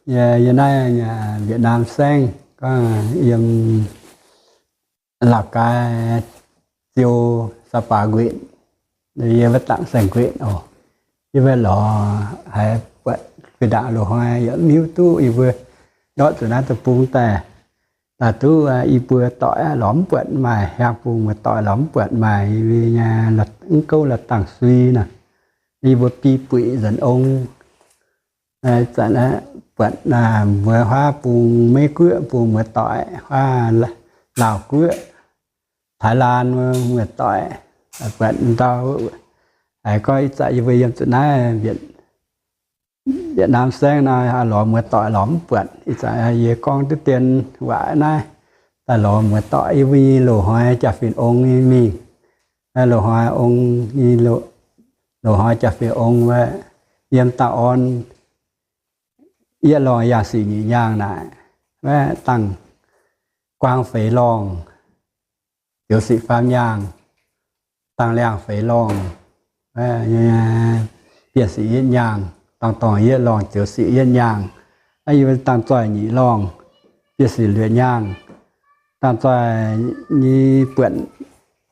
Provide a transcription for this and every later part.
Yie naaiv Việt Nam saengv, gorngv yiem Lào Cai, Ziou, Sapa nquetc, yie wuov dangc saeng nquetc oc. Yie wuov lorz haiz buatc fih ndaangc loz-hnoi yaac mv hiuv duqv yie mbuo ndortv zuqc naaiv deic-bung daaih. Daaih duqv yie mbuo doic lorz mv buatc maaih, hiaang bung muoz-doic lorz mv buatc maaih, yie mbuo nyei mv gouv la'dangh sui nor. Yie mbuo biei buic nzanc ong, buatc mbuo huaav bung Meiv Guoqv bung muoz-doic, huaav Laauh Guoqv, Taiv Laan muoz-doic, buatc ndau. Haiz gorngv ih zanc yie mbuo yiem zuqc naaiv Việt Nam saengv nor, lorz muoz-doic lorz mv buatc. Ih zanc yie gorngv duqv dien waac naaiv, daaih lorz muoz-doic yie mbuo nyei loz-hnoi jaa-fin ong nyei mingh. Loz-hnoi ong, loz-hnoi jaa-fin ong wuov, yiem dangh orn yietv lorngh yangh sic nyic nyaangh naaic, wuov dangh guaang feix lorngh, ziouc sic faam nyaangh, dangh liangh feix lorngh, bienh sic yietv nyaangh, dangh dorngh yietv lorngh, ziouc sic yietv nyaangh, yie dangh zoih nyic lorngh, bienh sic luoqc nyaangh, dangh zoih nyei buonc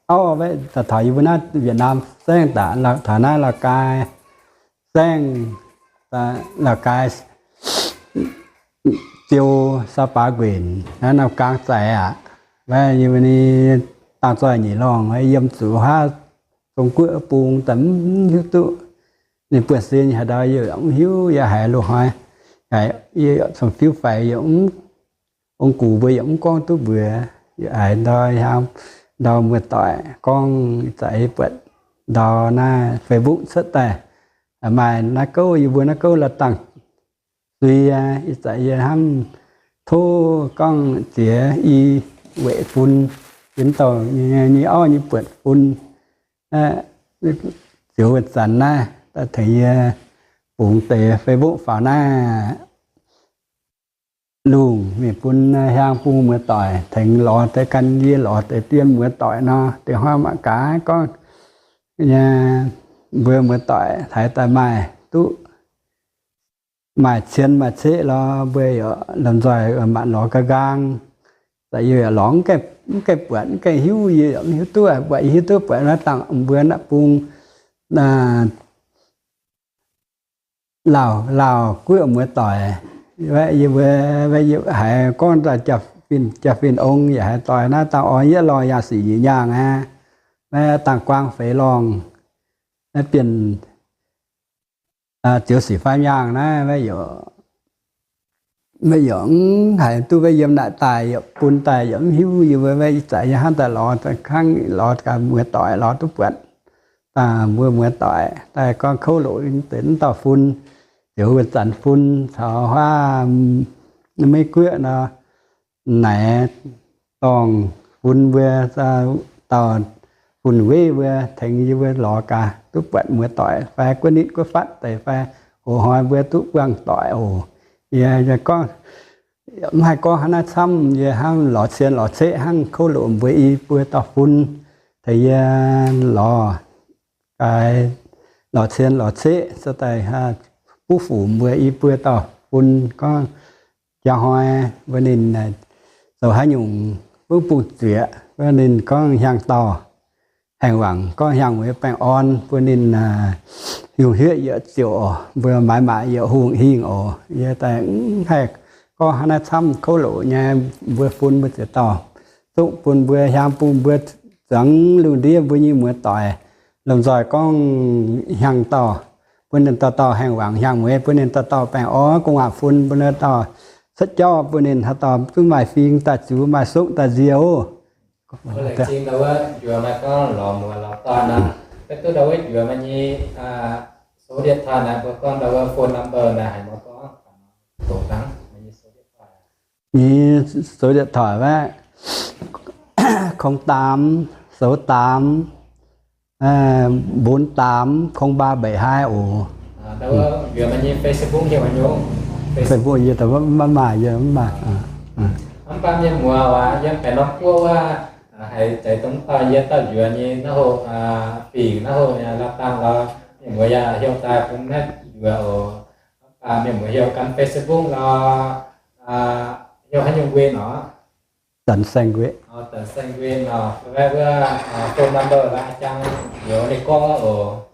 auv, taux yie mbuo naaiv Việt Nam saengv daaih, taux naaiv Lào Cai saengv, Lào Cai, Ziou, Sapa nquetc, naaiv norm gaang zaic aqv. Dangh zoih nyic lorngh yiem zuqc huaav Zong Guoqv bung daaih mv hiuv duqv. Ninh buonv-sin haaix ndau yie mv hiuv, yie haiz loz-hnoi, yie cong-fiuv faix yie mv, ong-gux mbuo yie mv gorngv duqv mbuox. Yie haiz ndau, ndau muoz-doic gorngv zaqc yie buatc ndau naaiv Facebook cuotv daaih, maaih naaiv gouv, yie mbuo naaiv gouv la'dangh sui, ih zanc yie hnamv tov gorngv ziex i weic fun, yie mv douh nyei auv nyei buonc fun, ziouc wuov zanc naaiv daaih tengx yie bungx deix Facebook faaux naaiv lungh mingh bun hiaang bung muoz-doic tengx lorz deix gan yie lorz deix dien muoz-doic nor, deix hnoi mangc gaax gorngv nyei, mbuo muoz-doic haaix daaih maaih duqv maaih cien maaih ceqv lorz, mbuo yaac lomh nzoih manc lorz ga'nqaang. Zaqc yie yaac lorz mv gaengh buatc, mv gaengh hiuv, yie yaac mv hiuv duqv, buatc yie hiuv duqv buatc naaiv dangh mbuo naaiv bung Laauh, Laauh Guoqv muoz-doic. Yie mbuo haiz gorngv daaih jaa-fin ong yaac haiz doix naaiv dangh orn yietv lorngh yangh sic nyic nyaangh aqv, dangh guaang feix lorngh, naaiv bienh ziouc sic faam nyaangh naaiv, maiv yaac mv haiz duqv, maiv yiem naaic daaih yaac bun daaih yaac mv hiuv, yie mbuo maiv ih zanc yie hnamv daaih lorz, hnangv lorz gaax muoz-doic lorz duqv buatc, dangh mbuo muoz-doic daaih gorngv kouv loc deix mv dauh fun, ziouc wuov zanc fun caux huaav Meiv Guoqv nor, naaic dorngh fun mbuo, dauh fun weiv mbuo tengx yie mbuo lorz gaax duqv buatc muoz-doic fai guoqv nitv guoqv fatv deix fai, hoz hnoi mbuo duqv buangh doic oc. Yie gorngv mv haih gorngv hnangv naaiv camv, yie hnangv lorz cien lorz ceqv hnangv kouv loc mbuo i buo dauh fun, tengx yie lorz gaax, lorz cien lorz ceqv se daaih buov fuc mbuo i buo dauh fun gorngv jaa hnoi mbuo ninh zoux haaix nyungc bungv bungh zuiqv, mbuo ninh gorngv hnyangx-daauh haengh wangc, gorngh hnyangx-mueiz baengh orn, mbuo ninh hungh hieqv yietc ziouc oc, mbuo maaiz maaic yietc hungh hingh oc. Yie daaih mv haih gorngv hnangv naaiv camv kouv loc nyei, mbuo fun mbuo ziex dauh, zungv bun mbuo hiaang bung mbuo zuangx lungh ndiev mbuo nyei muoz-doic lomh nzoih gorngv hnyangx-daauh bun ninh dauh dauh haengh wangc, hnyangx-mueiz bun ninh dauh dauh baengh orn, gu'nguaaz-fun bun ninh dauh cuotv jauv, bun ninh haaix dauh zungv maaih fing daaih zuqc, maaih sokv daaih nzie oc. Nyei số điện thoại maiv, không tám sáu tám bốn bảy hai oc. Facebook yie maiv maaih, yie mv maaih. Mv baac mienh muoz waac yiem baeqc norm guoqv wuov, haiz zeiz dongh dauh yie dauh njuoz nyei naaiv hoc, fingc naaiv hoc nyei la'dangh lorz, mienh muoz yaac heuc daaih bun naaiv njuoz oc. Mv baac Mienh muoz heuc gan Facebook nor, heuc haaix nyungc nquin nor? Danx Saeng Nquin. Danx Saeng Nquin nor, fai wuov phone number la'jang youz ninh gorngv oc.